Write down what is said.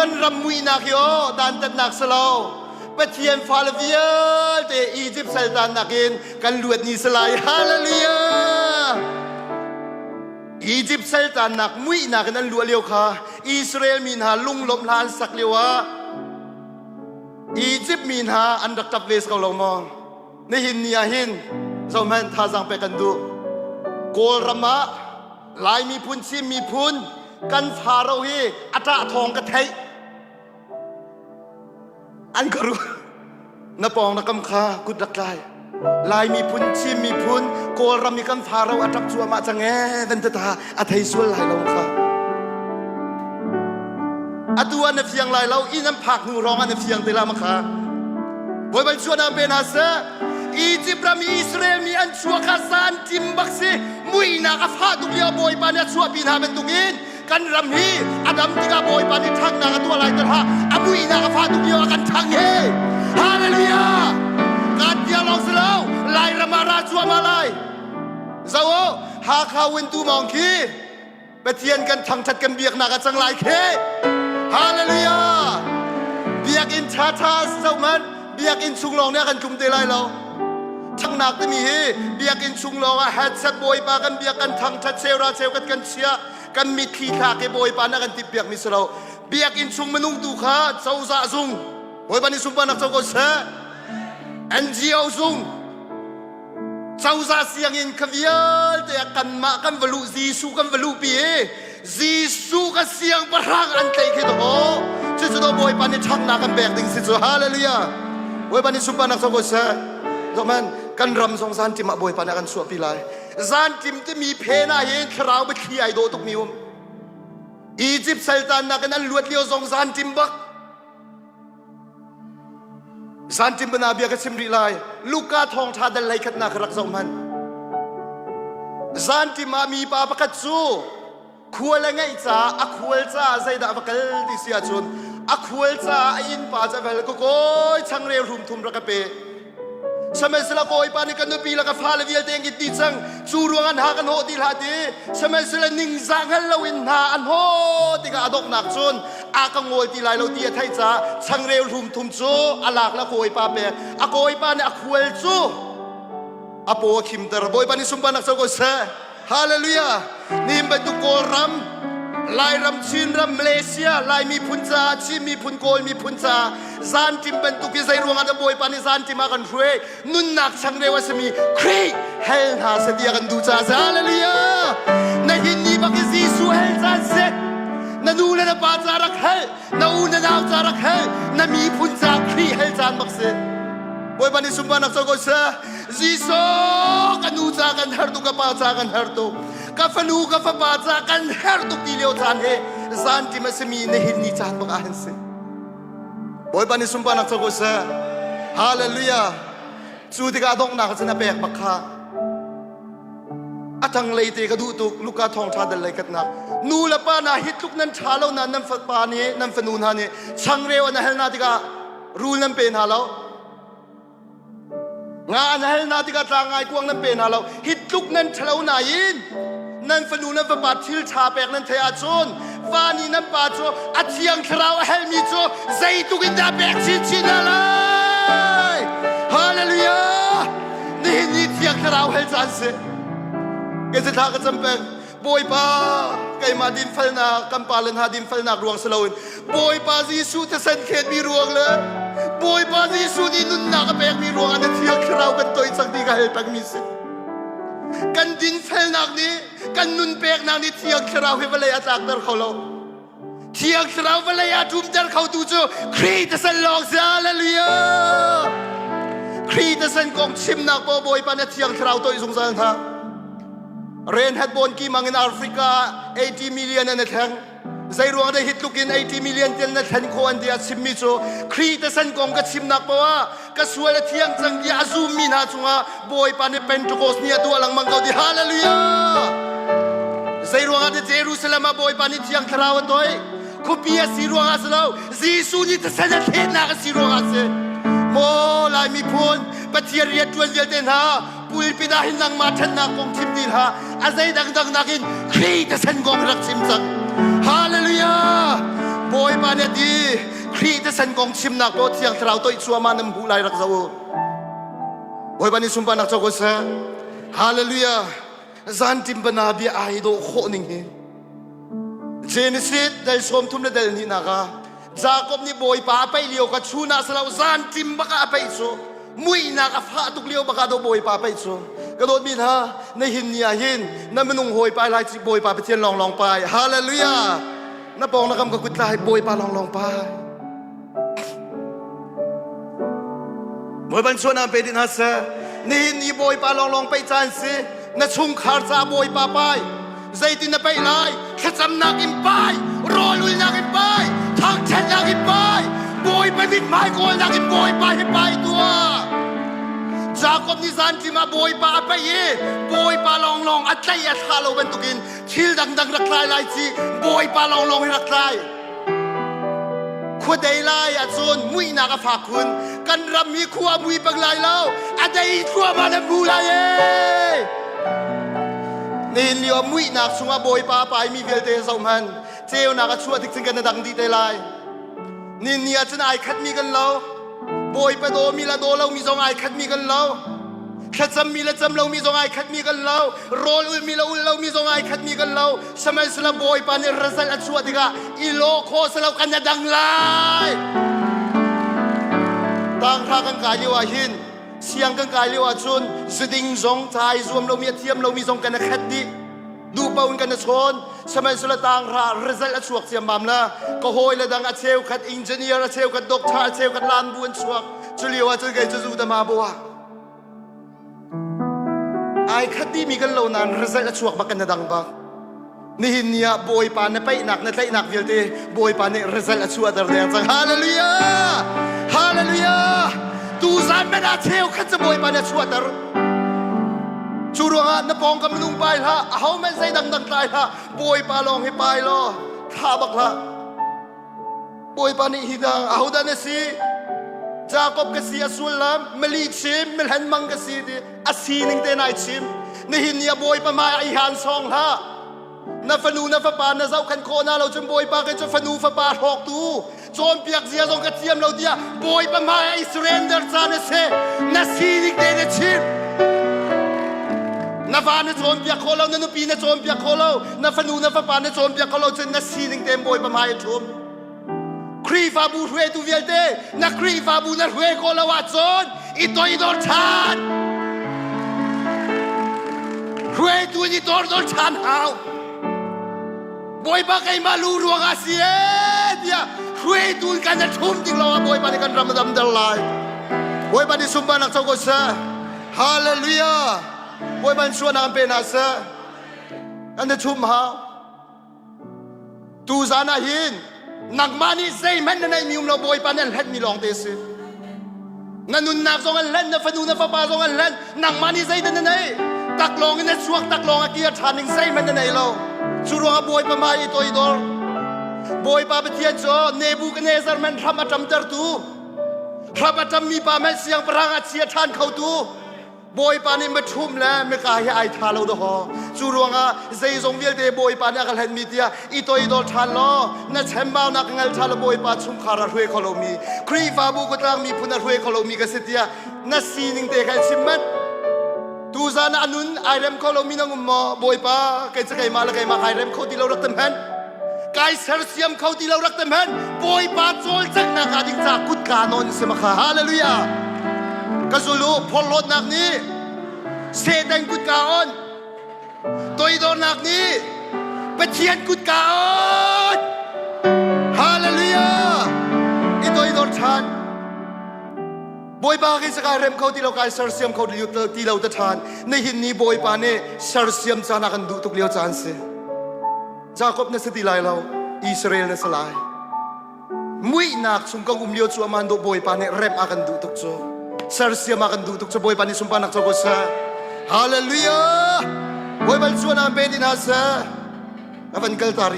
Kan ram muihnak hi aw dantatnak si lo. Pathian fale vialte Egypt saltannak in kan luat ni si lai. Hallelujah! Egypt saltannak muihnak in an luah lio kha Israel mi hna lunglawmh hla an sak lio ah Egypt mi hna an rak ṭap ve ko lo maw? Nihin ni ah hin zohhmanh thazaang pek kan duh. Kawlram ah Lai miphun Chin miphun kan Pharaoh hi a ṭah thawng ka theih. An ka ruah. Na pawng na kam kha kut rak tlai. Lai miphun Chin miphun Kawlram i kan Pharaoh a ṭap cuahmah cang ee van tata a thei sual lai lo kha. Atu ah na fiang lai lo inn an phak hnu hrawng ah na fiang te la ma kha. Bawipa chuahnak pe hna seh. Egypt ram i Israel mi an chuah kha zan tim bak si muihnak a fah tuk lio Bawipa nih a chuahpi hna bantukin kan ram hi a dam tikah Bawipa nih ṭhanghnak a tuah lai terha a muihnak a fah tuk lio ah kan ṭhang he Hallelujah kan tiang lawng si lo Lairam ah ra cuahmah lai zo Hakha Wintu Mawng khi Pathian kan thangṭhat kan biaknak a cang lai khi Hallelujah Biakinn ṭhaṭha zohhmanh biakinn chung lawng nih a kan tlum te lai lo ṭhangnak timi hi biakinn chung lawng ah headset bawipa kan biak kan thangṭhat cheura cheukat kan chiah kan mitthli thlak i bawipa na kan tippiak mi si lo biakinn chung minung tu kha cozah zung bawipa nih sunparnak co ko seh NGO zung Cozah sianginn kha vialte ah kanmah kan va luh Jesuh kan va luhpi i Jesuh ka siangpahrang an tlaih khi dawh cucu dawh Bawipa nih ṭhangnak kan pek ding si cu hallelujah Bawipa nih sunparnak co ko seh zohman kan ram zong zanṭim ah Bawipa nih a kan chuahpi lai zanṭim timi phen ah hin thlarau biathli ai dawh tukmi um Egypt saltannak in an luat lio zong zanṭim bak Zanṭim bana bia ka chim rih lai. Luka thawngṭha dal hlei khatnak rak zoh hmanh. Zanṭim ah mipa pakhat cu khual a ngeih caah a khual caah zeidah va kal ti si ahcun a khual caah a innpa cu a vel ka kawi changreu hlum thum rak ka pe. Sihmanhsehlaw Bawipa nih ka nupi le ka fale vialte an ti cang. Cu ruangah hna kan hawh ti hlah ti. Sihmanhsehlaw ningzah hngal loin hna an hawh tikah a donghnak cun a ka ngawl ti lai lo ti a theih caah changreu hlum thum cu a lak le a kawipa pek. A kawipa nih a khual cu a paw a khimter. Bawipa nih sunparnak co ko seh. Hallelujah! Nihin bantuk Kawlram, Lairam, Chinram, Malaysia, Lai miphun caah, Chin miphun, Kawl miphun caah zanṭim bantuk hi zei ruangah dah Bawipa nih zanṭim ah kan hruai? Nunnak changreu a simi Khrih hel hna seh ti a kan duh caah Hallelujah! Na hin ni bak i Jesuh hel caan si. Na nu le na pa ca rak hel, na u na nau ca rak hel, na miphun ca Khrih hel caan bak si. Bawipa nih sunparnak co ko seh. Jesuh ka nu ca kan herh tuk ka pa ca kan herh tuk ka fanu ka fapa ca kan herh tuk ti lio caan he zanṭim a simi nihin ni caan bak ah hin si Bawipa nih sunparnak co ko seh Hallelujah cu tikah donghnak cun a pek bak kha a tanglei te ka duh tuk Luka thawngṭha dal lei katnak nu le pa na hi tluk nan ṭha lo na nan fapa nih nan fanu hna nih changreu an hal hna tikah rul nan pe hna lo Nga an hal hna tikah tlangai kuang nan pe hna lo. Hi tluk nan ṭhalo nain nan fanu nan fapa thil ṭha pek nan theih ahcun va nih nan pa cu a thiang thlarau a helmi cu zeitluk in dah pek chinchin hna lai. Hallelujah! Nihin ni thiang thlarau hel caan si. Kei thla ka cam peng. Bawipa keimah dinfelnak kan pa le hna dinfelnak ruang si loin Bawipa Jesuh thisen khenmi ruang le Bawipa Jesuh nih nunnak a pekmi ruang ah na thiang thlarau kan toi cang ti ka hal pengmi si. Kan dinfelnak nih kan nun peknak nih thiang thlarau hi vawlei a tlakter kho lo. Thiang thlarau vawlei ah ṭumter khotu cu Khrih thisen lawng si. Hallelujah! Khrih thisen kong chimnak paoh Bawipa na thiang thlarau toih zungzal hna. Renhat bon ki mang in Africa 80 million an thleng. Zei ruang dah hi tluk in 80 million tiang na thlen khawh an ti a chimmi cu Khrih thisen kong ka chimnak paoh ah ka sual a thiang cang tiah a zummi hna cungah Bawipa nih Pentecost ni a tuah lengmang ko ti hallelujah zei ruangah dah Jerusalem ah Bawipa nih thiang thlarau a toih khuapi a si ruangah si lo Jesuh nih thisen a thletnak a si ruangah si maw Lai miphun Pathian rian ṭuan vialte hna pulpit ah hin nangmah ṭhatnak kong chim ti hlah a zei dangdang nakin Khrih thisen kong rak chim cang hallelujah! Bawipa nih a ti Khrih thisen kong chimnak paoh Thiang Thlarau toih cuahmah nan hmuh lai rak zoh u. Bawipa nih sunparnak co ko seh. Hallelujah. Zanṭim bana bia ai dawh khawh ning hi. Genesis dal 30 le dal hnihnak ah Jakob nih Bawipa a paih lio kha chun ah silo zanṭim bak ah a paih cu muihnak a fah tuk lio bak ah do Bawipa a paih cu ka dawtmi hna na hin ni ah hin na minung hawi pai lai ci Bawipa Pathian lawnglawng pai. Hallelujah. Na pawng na kam ka kut tlai Bawipa lawnglawng pai. Bawipa chuan pe din ha seh. Nihin ni Bawipa lawnglawng paih caan si. Na chungkhar ca Bawipa pai. Zeitin na paih lai? Thlacamnak in pai, rawlulnak in pai, thangṭhatnak in pai, Bawipa mithmai kawlnak in Bawipa hi pai tuah. Jakob nih zanṭim ah Bawipa a paih i Bawipa lawnglawng a tlaih a thlah lo bantukin thil dangdang rak tlai lai ci Bawipa lawnglawng hi rak tlai. Khuadei lai ahcun muihnak a fak khun. Kan ram hi khua a mui bang lai lo. A dei thluahmah le mu lai ee. Nihin lio muihnak chungah Bawipa a paimi vialte zoh hmanh. Ceunak a chuah tik cun kan dang dih te lai. Nihin ni ahcun ai khatmi kan lo. Bawipa dawmi le daw lomi zong ai khatmi kan lo. Thlacammi le cam lomi zong ai khatmi kan lo. Rawl ulmi le ul lomi zong ai khatmi kan lo. Sihmanhsehlaw Bawipa nih result a chuah tikah i lawh khawh si lo kan dang lai. Tanghra kan kai lio ah hin siang kan kai lio ahcun zuding zong ca ai zuam lomi a thiam lomi zong kan i khat dih. Duh paoh in kan i chawn. Sihmanhsehlaw tanghra result a chuak ciammam la. Ka hawi le dang a cheukhat engineer, a cheukhat doctor, a cheukhat lanbu an chuak. Cu lio ahcun kei cu zu dama bua. Ai khat dihmi kan lo nain result a chuak bak kan na dang bak. Nihin ni ah Bawipa na paihnak na tlaihnak vialte Bawipa nih result a chuahter deng cang. Hallelujah! Hallelujah! Tuzan men ah cheukhat cu Bawipa nih a chuahter. Cu ruangah na pawngkam minung pai hlah, aho hmanh zei dangdang tlai hlah, Bawipa lawng hi pai law thlah bak hlah. Bawipa nih hi hna ahodah na si? Jakob ka si a sullam mali chim milhen mang ka si ti a sining te nai chim. Nihin ni a Bawipa hmai ah i han sawng hlah. Na fanu na fapa na zohkhenh khawh na lo cun Bawipa kei cu fanu fapa hrawktu cawnpiak zia zong ka thiam lo tiah Bawipa hmai ah i surrender caan a si. Na sining te na chim. Na va na cawnpiak khawh lo, na nupi na cawnpiak khawh lo, na fanu na fapa na cawnpiak kho lo cun na sining tein Bawipa hmai a ṭhum. Khrihfabu hruaitu vialte na Khrihfabu na hruai khawh lo ahcun i toidor ṭhan. Hruaitu in i toidor ṭhan hau. Bawipa keimah lu ruangah si ee tiah hruaitu in kan i ṭhum tik lawngah Bawipa nih kan ram a damter lai. Bawipa nih sunparnak co ko seh. Hallelujah. Bawipa in suanak an pe hna seh. Kan i chum hau. Tuzan ah hin nangmah nih zeihmanh na neihmi um lo Bawipa nih an hlenhmi lawng te si. Na nunnak zong an hlenh, na fanu na fapa zong an hlenh, nangmah nih zeidah na neih? Taklawng in na chuak, taklawng a kir ṭhan ning zeihmanh na nei lo. Cu ruangah Bawipa hmai i toidor. Bawipa Pathian cu Nebuchadnezzar hmanh hram a ṭamtertu, hram a ṭammi pa hmanh siangpahrang a chia ṭhan khotu, Bawipa nih miṭhum le mika hi ai tha lo dawhaw. Cu ruangah zeizong vialte Bawipa nih a ka hlenmi tiah i toidor ṭhan law na chembaunak ka ngal ṭhan law Bawipa chungkhar a hruai kho lomi Khrihfabu kutlang miphun a hruai kho lomi ka si tiah na sining te kha i chim manh. Tuzan ah a nun ai rem kho lomi nang um maw? Bawipa kei cu keimah le keimah kai rem kho ti lo rak ti hmanh. Kai sersiam kho ti lo rak ti hmanh. Bawipa cawlcanghnak ah ding ca kutka nawn si makha. Hallelujah. Ka zulu phorhlawtnak nih Satan kutka on. Toidornak nih Pathian kutka on. Hallelujah. I toidor ṭhan. Bawipa khi sakai rem kho ti lo kai sersiam kho ti lo ta ṭhan. Nihin ni Bawipa nih sersiam caan a kan duh tuk lio caan si. Jakob na si ti lai lo, Israel na si lai. Muihnak chung kan um lio cu aman do Bawipa nih rem a kan duh tuk cu. Sersiam a kan duh tuk cu Bawipa nih sunparnak co ko seh. Hallelujah! Bawipa chuan aan pe ti hna seh. A van kal ta rih.